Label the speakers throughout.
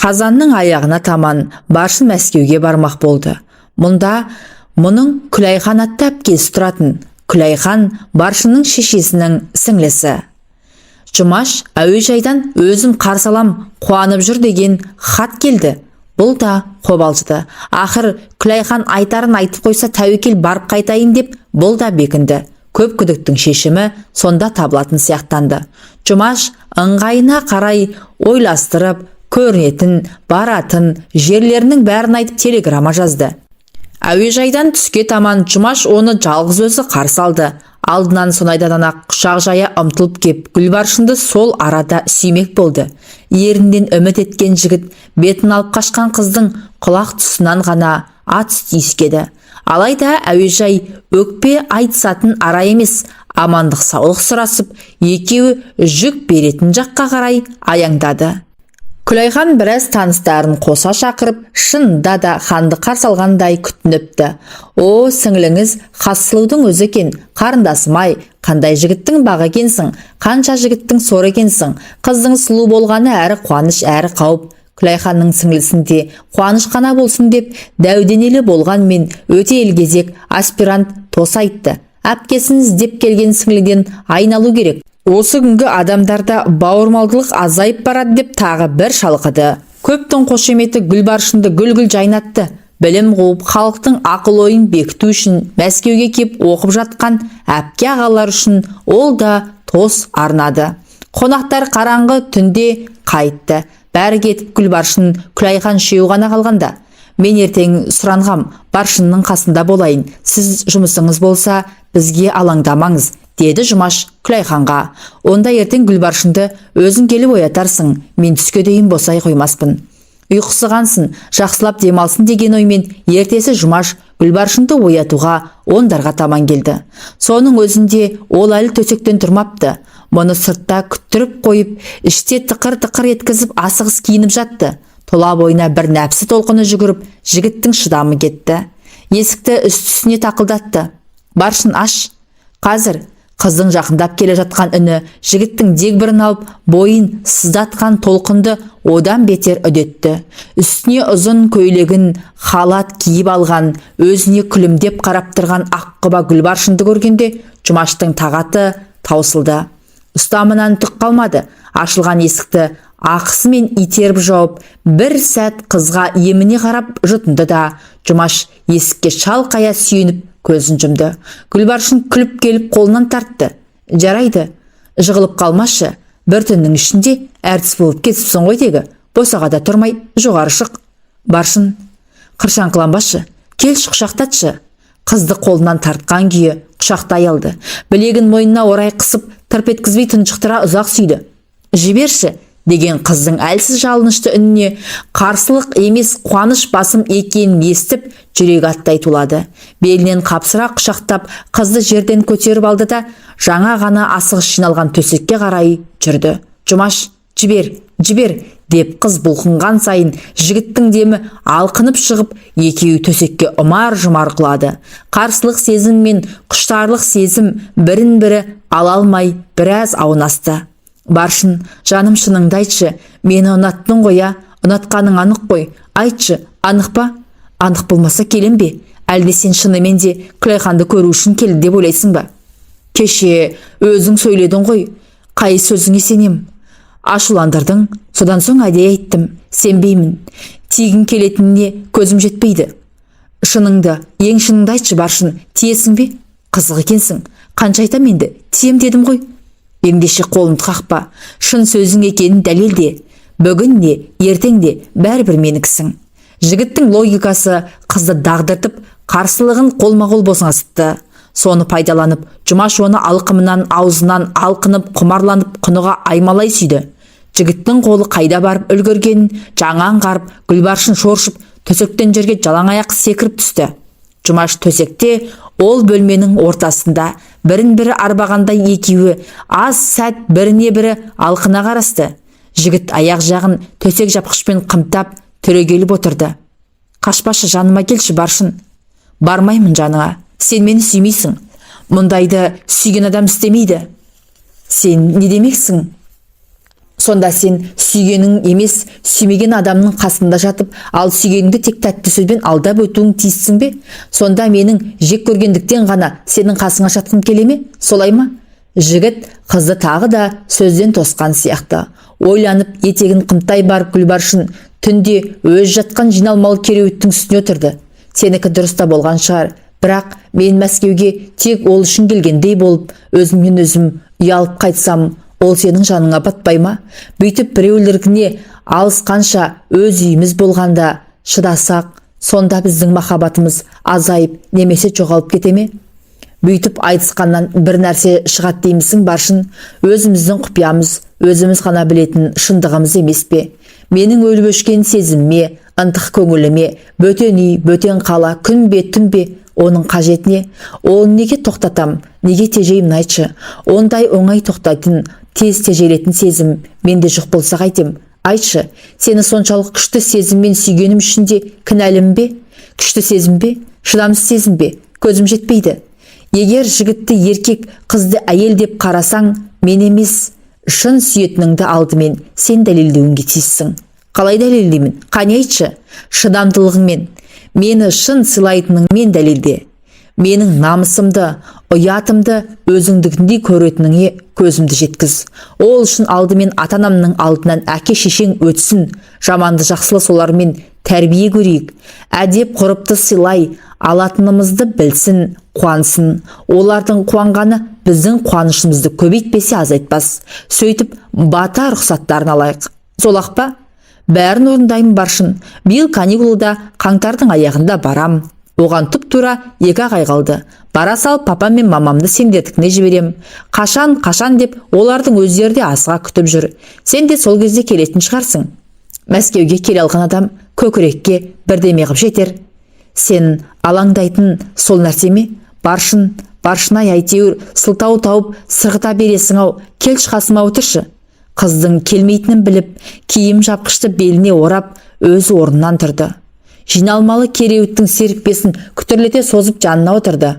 Speaker 1: Қазанның аяғына таман Баршын Мәскеуге бармақ болды. Мұнда мұның Күләйхан атты әпкесі тұратын. Күләйхан Баршынның шешесінің сіңлісі. Жұмаш әуежайдан «Өзім қарсы алам, қуанып жүр» деген хат келді. Бұл да қобалжыды. Ақыр Күләйхан айтарын айтып қойса, тәуекел, барып қайтайын деп бұл да бекінді. Көп күдіктің шешімі сонда табылатын сияқтанды. Жұмаш ыңғайына қарай ойластырып, көрінетін, баратын жерлерінің бәрін айтып, телеграмма жазды. Әуежайдан түске таман Жұмаш оны жалғыз өзі қарсы алды. Алдынан сонайдан-ақ құшақ жая ұмтылып кеп, Гүлбаршынды сол арада сүймек болды. Ерінен үміт еткен жігіт бетін алып қашқан қыздың құлақ тұсынан ғана ат үсті иіскеді. Алайда әуежай өкпе айтысатын ара емес. Амандық саулық сұрасып, екеуі жүк беретін жаққа қарай аяңдады. Күләйхан біраз таныстарын қоса шақырып, шынында да ханды қарсы алғандай күтініпті. «О, сіңліңіз Хассұлудың өзі екен, қарындасым-ай, қандай жігіттің бағы екенсің, қанша жігіттің соры екенсің!» Қыздың сұлу болғаны әрі қуаныш, әрі қауіп. Күләйханның сіңлісінде қуаныш қана болсын деп, дәу денелі болғанмен өте елгезек аспирант тос айтты. Әпкесін іздеп келген сіңліден айналу керек, осы күнгі адамдарда бауырмалдылық азайып барады деп тағы бір шалқыды. Көптің қошеметі Гүлбаршынды гүл-гүл жайнатты. Білім қуып, халықтың ақыл ойын бекіту үшін Мәскеуге кеп оқып жатқан әпке ағалар үшін ол да тос арнады. Қонақтар қараңғы түнде қайтты. Бәрі кетіп, Гүлбаршын, Күләйхан үшеуі ғана қалғанда: «Мен ертең сұранғам, Баршынның қасында болайын. Сіз жұмысыңыз болса, бізге алаңдамаңыз», – деді Жұмаш Күләйханға. «Онда ертең Гүлбаршынды өзің келіп оятарсың. Мен түске дейін босай қоймаспын. Ұйқысы қансын, жақсылап демалсын» деген оймен ертесі Жұмаш Гүлбаршынды оятуға 10-дарға таман келді. Соның өзінде ол әлі төсектен тұрмапты. Мұны сыртта күттіріп қойып, іште тықыр-тықыр еткізіп, асығыс киініп жатты. Тұла бойына бір нәпсі толқыны жүгіріп, жігіттің шыдамы кетті. Есікті үсті-үстіне тақылдатты. «Баршын, аш!» «Қазір!» Қыздың жақындап келе жатқан үні жігіттің дегбірін алып, бойын сыздатқан толқынды одан бетер үдетті. Үстіне ұзын көйлегін халат киіп алған, өзіне күлімдеп қарап тұрған аққұба Гүлбаршынды көргенде Жұмаштың тағаты таусылды. Ұстамынан түк қалмады. Ашылған есікті ақысымен итеріп жауып, бір сәт қызға еміне қарап жұтынды да, Жұмаш есікке шалқая сүйеніп, көзін жұмды. Гүлбаршын күліп келіп қолынан тартты. «Жарайды, жығылып қалмашы. Бір түннің ішінде әртіс болып кетіпсің ғой тегі. Босағада тұрмай жоғары шық. Баршын, қыршаңқыланбашы, келші, құшақтатшы». Қызды қолынан тартқан күйі құшақтай алды. Білегін мойнына орай қысып, тырп еткізбей тұншықтыра ұзақ сүйді. «Жіберші!» деген қыздың әлсіз жалынышты үніне қарсылық емес, қуаныш басым екенін естіп, жүрегі аттай тулады. Белінен қапсыра құшақтап, қызды жерден көтеріп алды да, жаңа ғана асығыс жиналған төсекке қарай жүрді. «Жұмаш, жібер, жібер!» деп қыз бұлқынған сайын жігіттің демі алқынып шығып, екеуі төсекке ұмар жұмар құлады. Қарсылық сезім мен құштарлық сезім бірін бірі ала алмай біраз аунасты. «Баршын, жаным, шыныңды айтшы, мені ұнаттың ғой, а? Ұнатқаның анық қой, айтшы, анық па? Анық болмаса, келем бе? Әлде сен шынымен де Күләйханды көру үшін келді деп ойлайсың ба? Кеше өзің сөйледің ғой, қай сөзіңе сенем? Ашуландырдың, содан соң әдейі айттым, сенбеймін. Тигің келетініне көзім жетпейді. Шыныңды, ең шыныңды айтшы, Баршын, тиесің бе? Қызық екенсің, қанша айтам енді, тием дедім ғой. Ендеше қолымды қақпа, шын сөзің екенін дәлелде. Бүгін де, ертең де бәрібір менікісің». Жігіттің логикасы қызды дағдыртып, қарсылығын қолма-қол босаңсытты. Соны пайдаланып, Жұмаш оны алқымынан, аузынан алқынып, құмарланып, құныға аймалай сүйді. Жігіттің қолы қайда барып үлгергенін жаңа аңғарып, Гүлбаршын шоршып, төсектен жерге жалаң аяқ секіріп түсті. Жұмаш төсекте, ол бөлменің ортасында. Бірін бірі арбағандай екеуі аз сәт біріне бірі алқына қарасты. Жігіт аяқ жағын төсек жапқышпен қымтап, түрегеліп отырды. «Қашпашы, жаныма келші, Баршын». «Бармаймын жаныңа. Сен мені сүймейсің. Мұндайды сүйген адам істемейді». «Сен не демексің? Сонда сен сүйгенің емес, сүймеген адамның қасында жатып, ал сүйгеніңді тек тәтті сөзбен алдап өтуің тиіссің бе? Сонда менің жек көргендіктен ғана сенің қасыңа жатқым келе ме? Солай ма? Жігіт қызды тағы да сөзден тосқан сияқты. Ойланып, етегін қымтай барып, Гүлбаршын түнде өз жатқан жиналмалы кереуеттің үстіне отырды. Сенікі дұрыс та болған шығар. Бірақ мен Мәскеуге тек ол үшін келгендей болып, өзімнен өзім ұялып қайтсам, ол сенің жаныңа батпай ма? Бүйтіп біреулеріне алысқанша өз үйіміз болғанда шыдасақ, сонда біздің махаббатымыз азайып немесе жоғалып кете ме? Бүйтіп айтысқаннан бір нәрсе шығады деймісің, Баршын? Өзіміздің құпиямыз, өзіміз ғана білетін шындығымыз емес пе? Менің өліп өшкен сезіміме, ынтық көңіліме бөтен үй, бөтен қала, күн бе, түн бе, оның қажетіне? Оны неге тоқтатам, неге тежеймін, айтшы? Ондай оңай тоқтайтын, тез тежелетін сезім менде жоқ болса қайтем? Айтшы, сені соншалық күшті сезіммен сүйгенім үшін де кінәлімін бе? Күшті сезім бе, шыдамсыз сезім бе? Көзім жетпейді. Егер жігітті еркек, қызды әйел деп қарасаң, мен емес, шын сүйетініңді алдымен сен дәлелдеуіңге тиіссің. Қалай дәлелдеймін? Қане, айтшы? Шыдамдылығыңмен, мені шын сыйлайтыныңмен дәлелде. Менің намысымды, ұятымды өзіңдікіндей көретініңе көзімді жеткіз. Ол үшін алдымен ата-анамның алдынан әке шешең өтсін. Жаманды жақсылы солармен тәрбие көрейік. Әдеп ғұрыпты сыйлай алатынымызды білсін, қуансын. Олардың қуанғаны біздің қуанышымызды көбейтпесе, азайтпас. Сөйтіп бата рұқсаттарын алайық. Сол-ақ па? Бәрін орындаймын, Баршын. Биыл каникулда қаңтардың аяғында барам. Оған тұп тура 2-ақ ай қалды. Бара салып папам мен мамамды сендердікіне жіберем. Қашан, қашан деп олардың өздері де асыға күтіп жүр. Сен де сол кезде келетін шығарсың. Мәскеуге келе алған адам көкірекке бірдеме қып жетер. Сен алаңдайтын сол нәрсе ме? Баршын, Баршын-ай, әйтеуір сылтау тауып сырғыта бересің ау. Келші, қасыма отыршы. Қыздың келмейтінін біліп, киім жапқышты беліне орап, өз орнынан тұрды. Жиналмалы кереуеттің серіппесін күтірлете созып жанына отырды.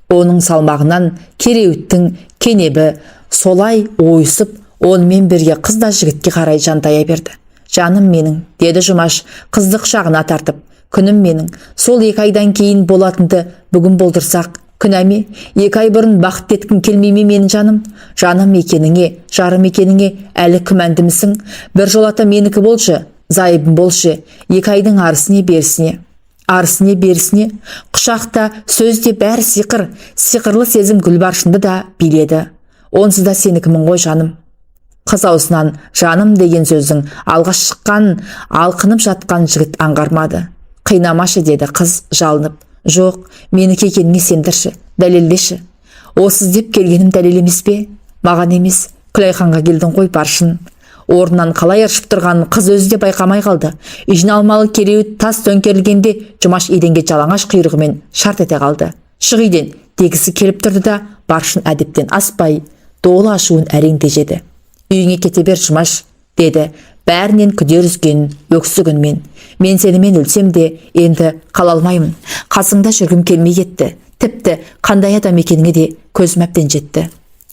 Speaker 1: Оның салмағынан кереуеттің кенебі солай ойысып, онымен бірге қыз да жігітке қарай жантая берді. Жаным менің, деді Жұмаш қызды құшағына тартып. Күнім менің, сол 2 айдан кейін болатынды бүгін болдырсақ, күнә ме? 2 ай бұрын бақытты еткің келмей ме менің жаным? Жаным екеніңе, жарым екеніңе әлі күмәндімісің? Бір жолата менікі болшы, зайыбым болшы. 2 айдың арысіне берісіне, арысіне берісіне. Құшақ та, сөз де, бәрі сиқыр. Сиқырлы сезім Гүлбаршынды да биледі. Онсыз да сенікімін ғой, жаным. Қыз аузынан жаным деген сөздің алғаш шыққанын алқынып жатқан жігіт аңғармады. Қинамашы, деді қыз жалынып. Жоқ, менікі екеніңе сендірші, дәлелдеші. Осы іздеп келгенім дәлел емес пе? Маған емес, Күлайханға келдің ғой, Баршын. Орнынан қалай ыршып тұрғанын қыз өзі де байқамай қалды. Жиналмалы кереует тас төңкерілгенде Жұмаш еденге жалаңаш құйрығымен шарт ете қалды. Шық үйден дегісі келіп тұрды да, Баршын әдептен аспай, долы ашуын әрең тежеді. Үйіңе кете бер, Жұмаш, деді бәрінен күдер үзген өксік үнмен. Мен сенімен өлсем де енді қала алмаймын. Қасыңда жүргім келмей кетті. Тіпті қандай адам екеніңе де көзім әбден жетті.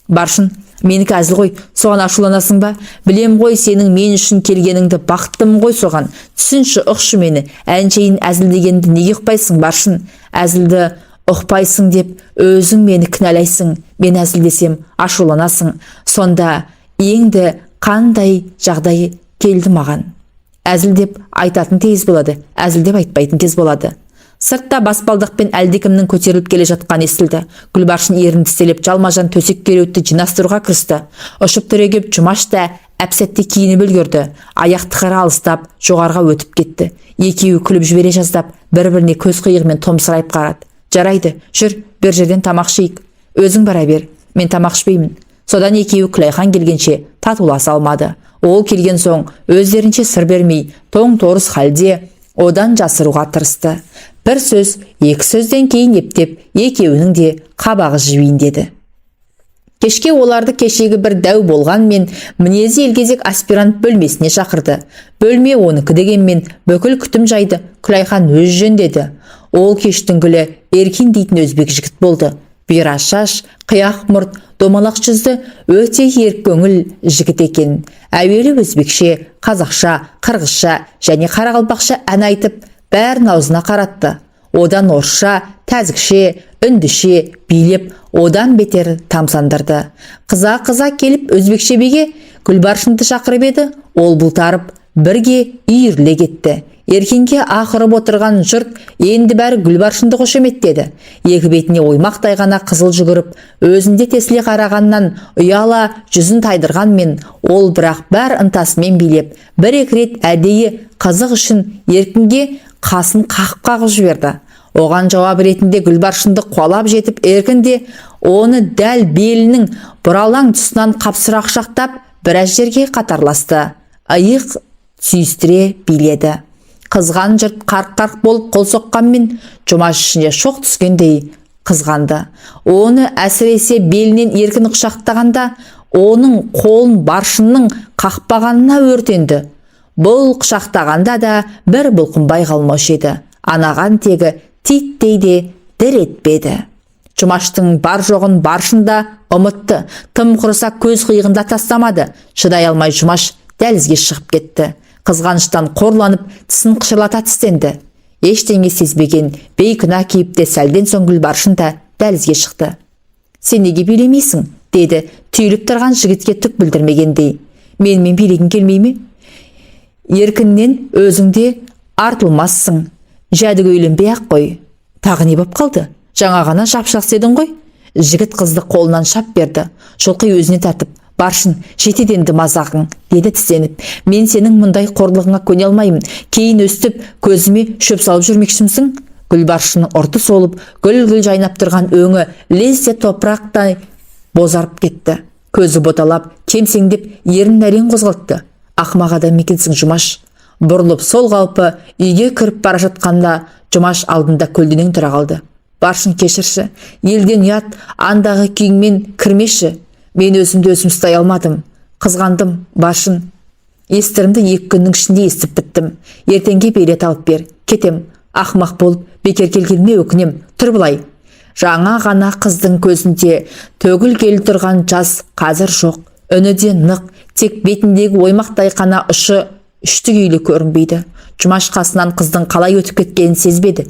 Speaker 1: Баршын, менікі әзіл ғой, соған ашуланасың ба? Білем ғой сенің мен үшін келгеніңді, бақыттымын ғой соған. Түсінші, ұқшы мені. Әншейін әзілдегенді неге ұқпайсың, Баршын? Әзілді ұқпайсың деп өзің мені кінәлайсың. Мен әзілдесем, ашуланасың. Сонда еңді қандай жағдай келді маған? Әзілдеп айтатын тез болады, әзілдеп айтпайтын кез болады. Сыртта баспалдақпен әлдекімнің көтеріліп келе жатқаны естілді. Гүлбаршын ерін тістелеп, жалма-жан төсек кереуетті жинастыруға кірісті. Ұшып түрегеп Жұмаш та әп-сәтте киініп үлгерді. Аяқ тықыры алыстап, жоғарға өтіп кетті. Екеуі күліп жібере жаздап, бір-біріне көз қиығымен томсырайып қарады. Жарайды, жүр, бір жерден тамақ ішейік. Өзің бара бер, мен тамақ ішпеймін. Содан екеуі Күлайхан келгенше татуласа алмады. Ол келген соң өздерінше сыр бермей, тоң торыс халде одан жасыруға тырысты. Бір сөз, екі сөзден кейін ептеп екеуінің де қабағы жібиін деді. Кешке оларды кешегі бір дәу болғанмен мінезі елгезек аспирант бөлмесіне шақырды. Бөлме оныкі дегенмен, бүкіл күтім жайды Күлайхан өз жөндеді. Ол кештің гүлі Еркин дейтін өзбек жігіт болды. Бұйра шаш, қияқ мұрт, домалақ жүзді, өте еркөңіл жігіт екен. Әуелі өзбекше, қазақша, қырғызша және қарақалпақша ән айтып, бәрін аузына қаратты. Одан орысша, тәжікше, үндіше билеп, одан бетер тамсандырды. Қыза-қыза келіп өзбекше биге Гүлбаршынды шақырып еді, ол бұлтарып бірге үйіріле кетті. Еркенге ақырып отырған жұрт енді бәрі Гүлбаршынды қошеметтеді. Екі бетіне оймақтай ғана қызыл жүгіріп, өзінде тесіле қарағаннан ұяла жүзін тайдырғанмен, ол бірақ бар ынтасымен билеп, бір-екі рет әдейі қызық үшін Еркінге қасын қағып-қағып жіберді. Оған жауап ретінде Гүлбаршынды қуалап жетіп, Еркін де оны дәл белінің бұралаң тұсынан қапсыра құшақтап, біраз жерге қатарласты. Иық сүйістіре биледі. Қызған жұрт қарқ-қарқ болып қол соққанмен, Жұмаш ішіне шоқ түскендей қызғанды. Оны әсіресе белінен Еркін құшақтағанда, оның қолын Баршынның қақпағанына өртенді. Бұл құшақтағанда да бір бұлқынбай қалмаушы еді. Анаған тегі титтей де дір етпеді. Жұмаштың бар жоғын Баршын да ұмытты. Тым құрыса көз қиығында тастамады. Шыдай алмай Жұмаш дәлізге шығып кетті. Қызғаныштан қорланып, тісін қышырлата тістенді. Ештеңе сезбеген бейкүнә кейіпте сәлден соң Гүлбаршын да дәлізге шықты. «Сен неге билемейсің?» деді түйіліп тұрған жігітке түк білдірмегендей. «Менімен билегің келмей ме? Еркіннен өзің де артылмассың. Жәдігөйленбей-ақ қой. Тағы не боп қалды? Жаңа ғана жап-жақсы едің ғой». Жігіт қызды қолынан шап берді. Жұлқи өзіне тартып, «Баршын, жетеді енді мазағың», деді тістеніп. «Мен сенің мұндай қорлығыңа көне алмаймын. Кейін өстіп көзіме шөп салып жүрмекшімсің?» Гүлбаршынның ұрты солып, гүл-гүл жайнап тұрған өңі лезде топырақтай бозарып кетті. Көзі боталап, кемсеңдеп, ернін әрең қозғалтты. «Ақымақ адам екенсің, Жұмаш». Бұрылып сол қалпы үйге кіріп бара жатқанда, Жұмаш алдында көлденең тұра қалды. «Баршын, кешірші, елден ұят, андағы күйіңмен кірмеші. Мен өзімді өзім ұстай алмадым. Қызғандым, Баршын. Естірімді 2 күннің ішінде естіп біттім. Ертеңге билет алып бер. Кетем. Ақымақ болып бекер келгеніме өкінем. Тұр былай». Жаңа ғана қыздың көзінде төгілгелі тұрған жас қазір жоқ. Үні де нық, тек бетіндегі оймақтай қана ұшы үшті күйлі көрінбейді. Жұмаш қасынан қыздың қалай өтіп кеткенін сезбеді.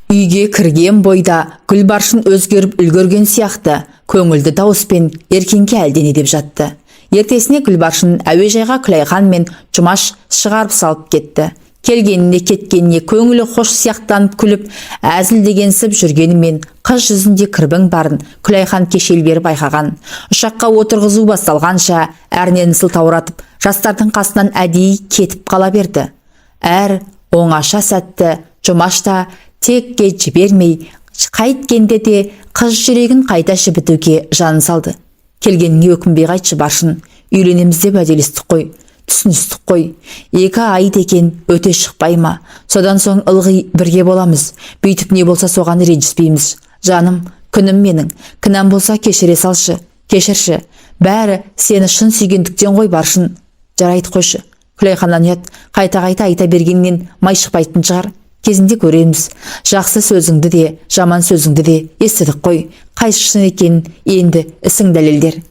Speaker 1: Үйге кірген бойда Гүлбаршын өзгеріп үлгерген сияқты көңілді дауыспен Еркенге әлдене деп жатты. Ертесіне Гүлбаршын әуежайға Күләйхан мен Жұмаш шығарып салып кетті. Келгеніне кеткеніне көңілі хош сияқтанып күліп, әзілдегенсіп жүргенімен қыз жүзінде кірбің барын Күләйхан кешел бері байқаған. Ұшаққа отырғызу басталғанша әрнені сылтауратып, жастардың қасынан әдейі кетіп қала берді. Әр оңаша сәтті Жұмаш та текке жібермей, қайткенде де қыз жүрегін қайта жібітуге жанын салды. «Келгеніңе өкінбей қайтшы, Баршын. Үйленеміз деп уәделестік қой, түсіністік қой. 2 ай деген өте шықпай ма? Содан соң ылғи бірге боламыз. Бүйтіп не болса соған ренжіспейміз. Жаным, күнім менің, кінәм болса кешіре салшы, кешірші. Бәрі сені шын сүйгендіктен ғой, Баршын». «Жарайды, қойшы, Күләйханнан ұят, қайта-қайта айта бергеннен май шықпайтын шығар. Кезінде көреміз. Жақсы сөзіңді де, жаман сөзіңді де естідік қой. Қайсы шын екенін енді ісің дәлелдер».